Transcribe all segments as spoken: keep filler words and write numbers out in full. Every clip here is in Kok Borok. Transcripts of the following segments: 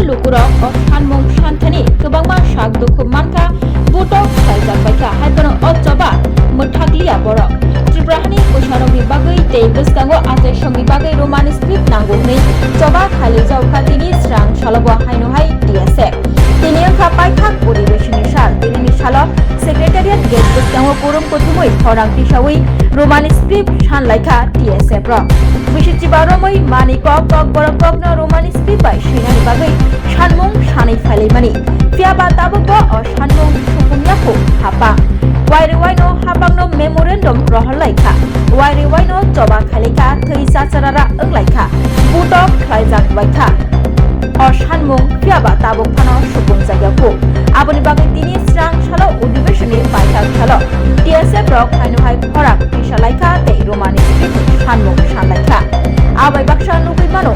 Lukurok o sanmung santhani kwbangma sak dukhu mankha, butok khlaijak baikha, hai bono o choba mwthakliya borok. Tripura hani kwsarokni bagwi tei bwskango achaisongni bagwi Roman script nango hwnwi choba khailaijak kha tini srang salobo haino hai T S F. Tini wngkha paithak odibesonni sal, tinini salo Secretariat gate bwskango kurum kuthumwi khorang tisawi Roman script sanlaikha T S F rok. Bwswk chiba romwi manwi kok, kokborok kokno Roman script bai swinani bagwi sanmung sanwi phailaimani. Phiya ba tabukbo o sanmung supung yakho hapang. Wairwi waino hapangno memorandum rohorlaikha. Wairwi waino choba khailaikha, thwi chacharara wnglaikha. Butok khlaijak baikha. O sanmung phiya ba tabuk phano supung jakya kho. Aboni bagwi tini srang salo odibesonni paithak salo T S F rok haino hai khorang tisa laikha tei Roman script ni sanmung san laikha. Abai baksa nugwi mano,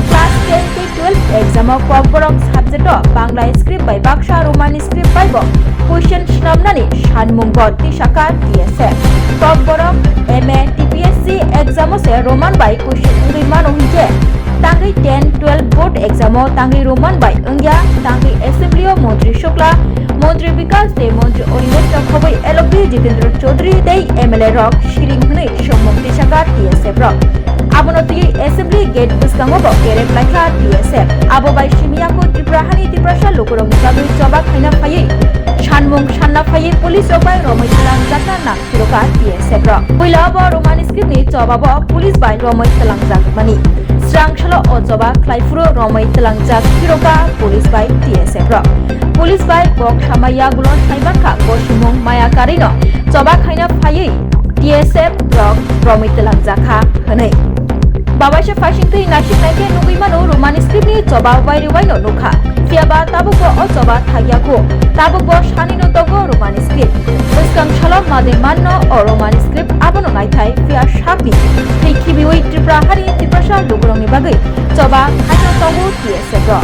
class ten tei twelve exam o kokborok subject o Bangla script bai baksa Roman script bai bo question swnamnani sanmung bo tisaka T S F. Kokborok M A T P S C exam o se Roman bai question wngwi mano hinkhe tangwi ten twelve board exam o tangwi Roman bai wngya, tangwi assembly o montri Shukla, montri Bikas tei montri Animesh rok khobwi L O P Jitendra Chaudhary tei M L A rok siring hwnwi songmung tisaka T S F rok. Abono twiwi assembly gate bwskango bo kerep laikha T S F. Abo bai simi yakho Tripura hani Tiprasa lukurokni bagwi choba khaina phaiwi sanmung sanna phaiwi police rok bai romwi twlangjakna nang phiroka T S F rok. Puila bo Roman script ni choba bo police bai romwi twlangjak mani. Srang salo o choba khlai phuru romwi twlangjak phiroka police bai T S F rok. Police bai kok samaya gulo saibankha gosimung maya karino choba khaina phaiwi T S F rok romwi twlangjakha hwnwi. Babaisa phaisingtwi naisik naikhe nugwi mano Roman script ni choba wairwi waino nukha. Phiya ba tabukbo o choba thakya kho. Tabukbo sanino tongo Roman script. Bwskang salo made manno o Roman script abono naithai phiya sakni thwi khibiwi Tripura hari Tiprasa lukurokni bagwi choba khaino tongo T S F rok.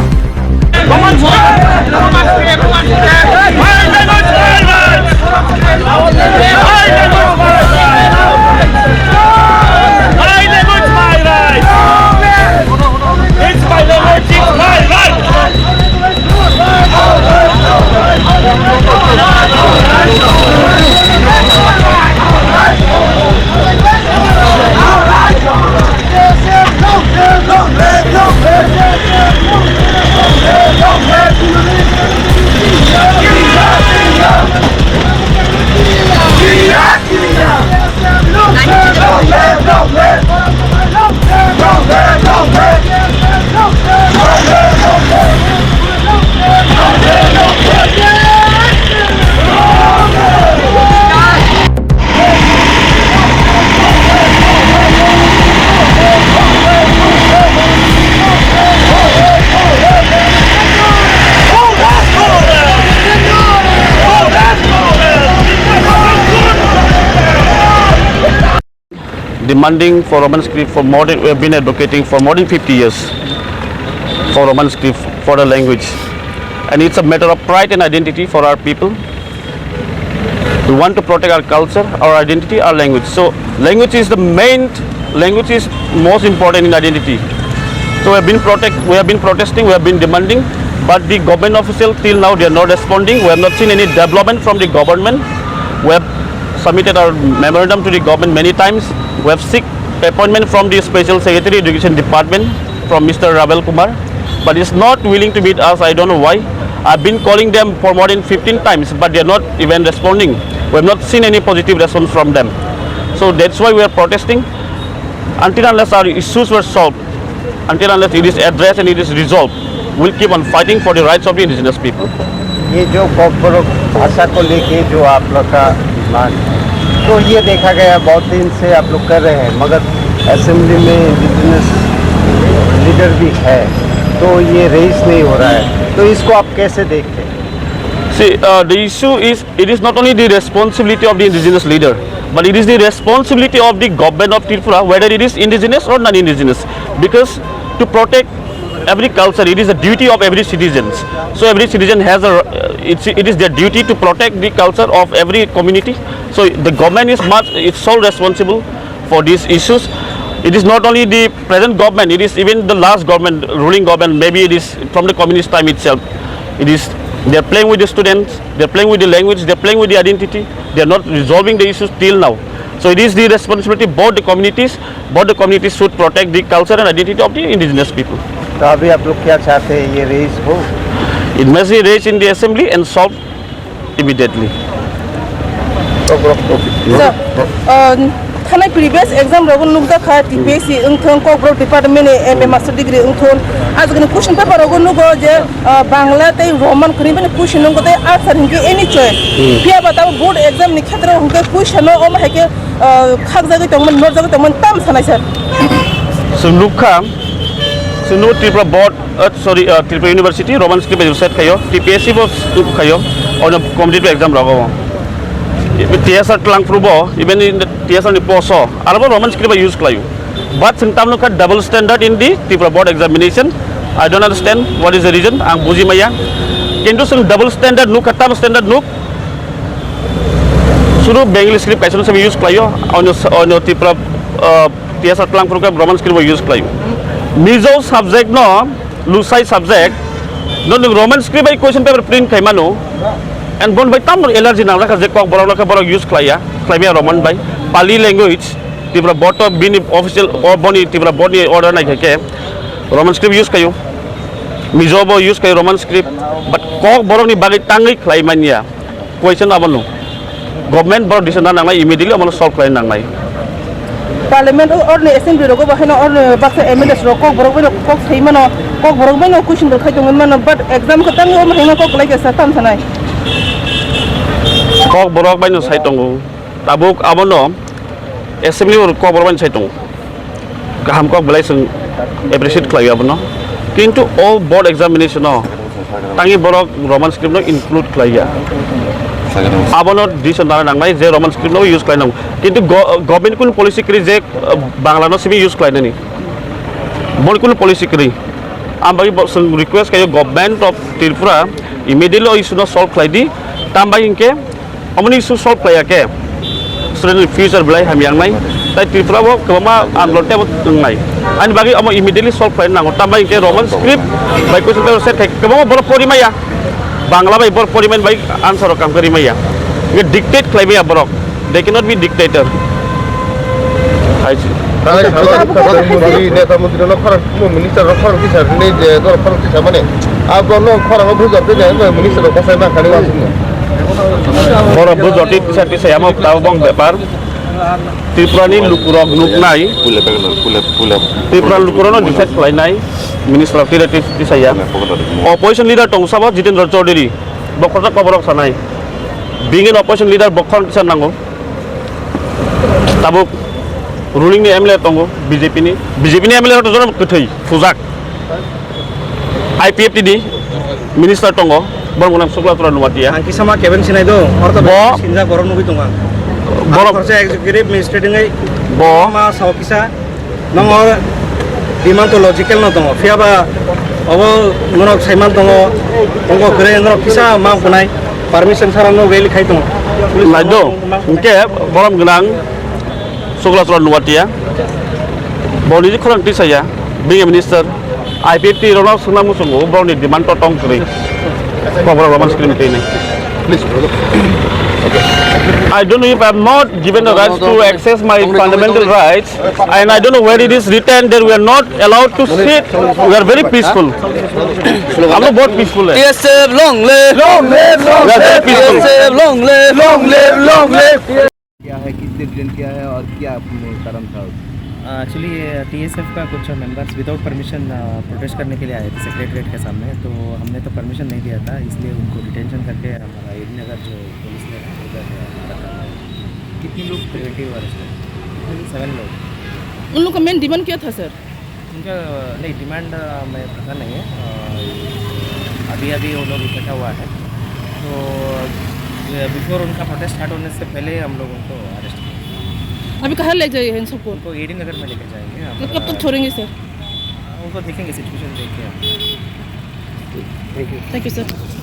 It's my language, it's my right. Demanding for Roman script for more than, we have been advocating for more than fifty years for Roman script for the language. And it's a matter of pride and identity for our people. We want to protect our culture, our identity, our language. So language is the main, language is most important in identity. So we have been protect, we have been protesting, we have been demanding, but the government official till now they are not responding. We have not seen any development from the government. We have submitted our memorandum to the government many times. We have seek appointment from the Special Secretary Education Department, from Mister Ravel Kumar, but is not willing to meet us. I don't know why. I've been calling them for more than fifteen times, but they are not even responding. We have not seen any positive response from them. So that's why we are protesting. Until unless our issues were solved, until unless it is addressed and it is resolved, we'll keep on fighting for the rights of the indigenous people. ये जो कॉकबोरोक भाषा को लेके जो आप लोग का डिमांड, तो ये देखा गया बहुत दिन से आप लोग कर रहे हैं, मगर असेंबली में इंडिजिनस लीडर भी है, तो ये रेस नहीं हो रहा है, तो इसको आप कैसे देखते हैं? See, uh, the issue is, it is not only the responsibility of the indigenous leader, but it is the responsibility of the government of Tripura, whether it is indigenous or non-indigenous, because to protect every culture, it is a duty of every citizens. So every citizen has a, uh, it's, it is their duty to protect the culture of every community. So the government is much, it's sole responsible for these issues. It is not only the present government, it is even the last government, ruling government, maybe it is from the communist time itself. It is, they are playing with the students, they are playing with the language, they are playing with the identity, they are not resolving the issues till now. So it is the responsibility both the communities, both the communities should protect the culture and identity of the indigenous people. तो अभी आप लोग क्या चाहते हैं, ये रेज हो? It must be raised in the assembly and solved immediately. Sir, uh, thanai previous exam rogo nukjakha T P S C wngthong, Kokborok department ni M A master degree wngthon. Ajagani question paper rogo nugo je, uh, Bangla tei Roman khani bini question nungo tei answer hinkhe any choice. Phiya ba tamo board exam ni khetra hinkhe question no omo hai khe, uh, khakjagwi tongmani, norjagwi tongmani tam sanai sir. Chwng nukha, chwng nukha Tripura board, uh, sorry, uh, Tripura University Roman script bai set khaio, T P S C bo khaio, ono competitive exam rogo. T S R twlangphuru bo, even in the T S R ni post o, aro bo Roman script bai use khlaio. But chwng tam nukha double standard in the Tripura board examination. I don't understand what is the reason, ang buji maya. Kintu chwng double standard nukha, tam standard nuk. Suru Bengali script kaisa no se use khlaio, ono, ono Tripura, uh, T S R twlangphuru khe Roman script bo use khlai. Mizo subject no, Lusai subject no nwng Roman script bai question paper print khai mano. And bon bai tamno allergy nang rakha je Kokborok no khe borok use khlaiya, khlai maya Roman bai. Pali language, Tripura boto bini official, o boni Tripura board ni order nai khe Roman script use khaio. Mizo bo use khaio Roman script. But Kokborok ni bagwi tangwi khlai manya. Question abono government borok decision na nangnai, immediately abono solve khlai nangnai. Parliament o, orni assembly rogo bo haino orni baksa M L As rok Kokborok bai no kok sai mano, Kokborok bai no question rok khai tongwi mano, but exam khe tangwi omo haino kok lai khe sa tam sanai. Kokborok bai no sai tongo, tabuk abono assembly o Kokborok bai no sai tongo. Kaham kok belai chwng appreciate khlai abono. Kintu o board examination o tangi borok Roman script no include khlaiya. Abono decision nana nangnai je Roman script no use khlai nango. Kintu go-, government kun policy kwrwi je, uh, Bangla no simi use khlai nani. Bon kun policy kwrwi. Am bai bo chwng request khayo government of Tripura immediately o issue no solve khlai di. Tam bai hinkhe Omoni issue solve khlaiya khe, student ni future belai hamya wngnai. Tai Tripura bo kwbangma andolon tei abo wngnai. Ani bagwi omo immediately solve khlai nango. Tambai hinkhe Roman script bai question paper set khai kwbangma borok pori maya. Bangla bai borok pori mani bai answer rok kam kari maya. Hinkhe dictate khlai maya borok. They cannot be dictator. Hai se. Thanai salo Prime Minister ni neta mantri no khorang, minister rok khorang tisa ni je dor khorang tisa mani. Abo no khorang o bujor twi nai minister rok bwsai ma khani wasung no. Borok bujor twi tisa tisa yamo tabo bong bepar. Tripura ni lukurok nuknai. Pule pule pule pule. Tripura lukurok no decide khlainai minister of tisa tisa ya. Opposition leader tong sabo Jitendra Chaudhary. Bokhorok koborok sanai. Being an opposition leader bokhorok tisa nango. Tabuk ruling ni M L A tongo B J P ni, B J P ni M L A rok to joto kwthwi phujak. I P F T ni minister tongo, borok mwnam Sukla Tora Nuatia. Ang kisa ma keben sinai do, ortho Bo- sinjak borok nugwi tongo ang. Borok- Ang khoroksa executive magistrate wngwi Bo- ma sao kisa. Nongo demand to logical no tongo, phiya ba obo norok saiman tongo, tongo kwrwi norok kisa ma kunai permission sara no rally khai tongo. Nai do, hwnkhe borom gwnang Sukla Tora Nuatia, boni je khorang twi saya, being a minister, I P F T rokno swngna muchungo, borokni demand to tong kwrwi. Kokborok Roman script twi nai. Please, brother. I don't know if I'm not given the rights to access my fundamental rights, and I don't know where it is written that we are not allowed to sit. We are very peaceful. हम लोग बहुत peaceful है। T S F long live! Long live! Long live! We are very peaceful. T S F long live! Long live! Long live! क्या है, किसने विलीन किया है और क्या, उम, कारण था? एक्चुअली, टीएसएफ का कुछ मेंबर्स विदाउट परमिशन, अ, प्रोटेस्ट करने के लिए आए थे सेक्रेटरीट के सामने, तो हमने तो परमिशन नहीं दिया था, इसलिए उनको डिटेंशन करके हमारा एडी नगर जो पुलिस ने उधर रखा है। कितने लोग थे? Twenty one. सेवन लोग। उन लोग का मेन डिमांड क्या था, सर? उनका, नहीं, डिमांड, अ, मैं पता नहीं है। अ, अभी-अभी वो लोग इकट्ठा हुआ है, तो, अ, बिफोर उनका प्रोटेस्ट स्टार्ट होने से पहले हम लोग उनको अरेस्ट किया। अभी कहाँ ले जाइए इन सबको? उनको एडी नगर में लेके जाएंगे हम। तो कब तक छोड़ेंगे, सर? उनको देखेंगे, सिचुएशन देख के। Thank you. Thank you, sir.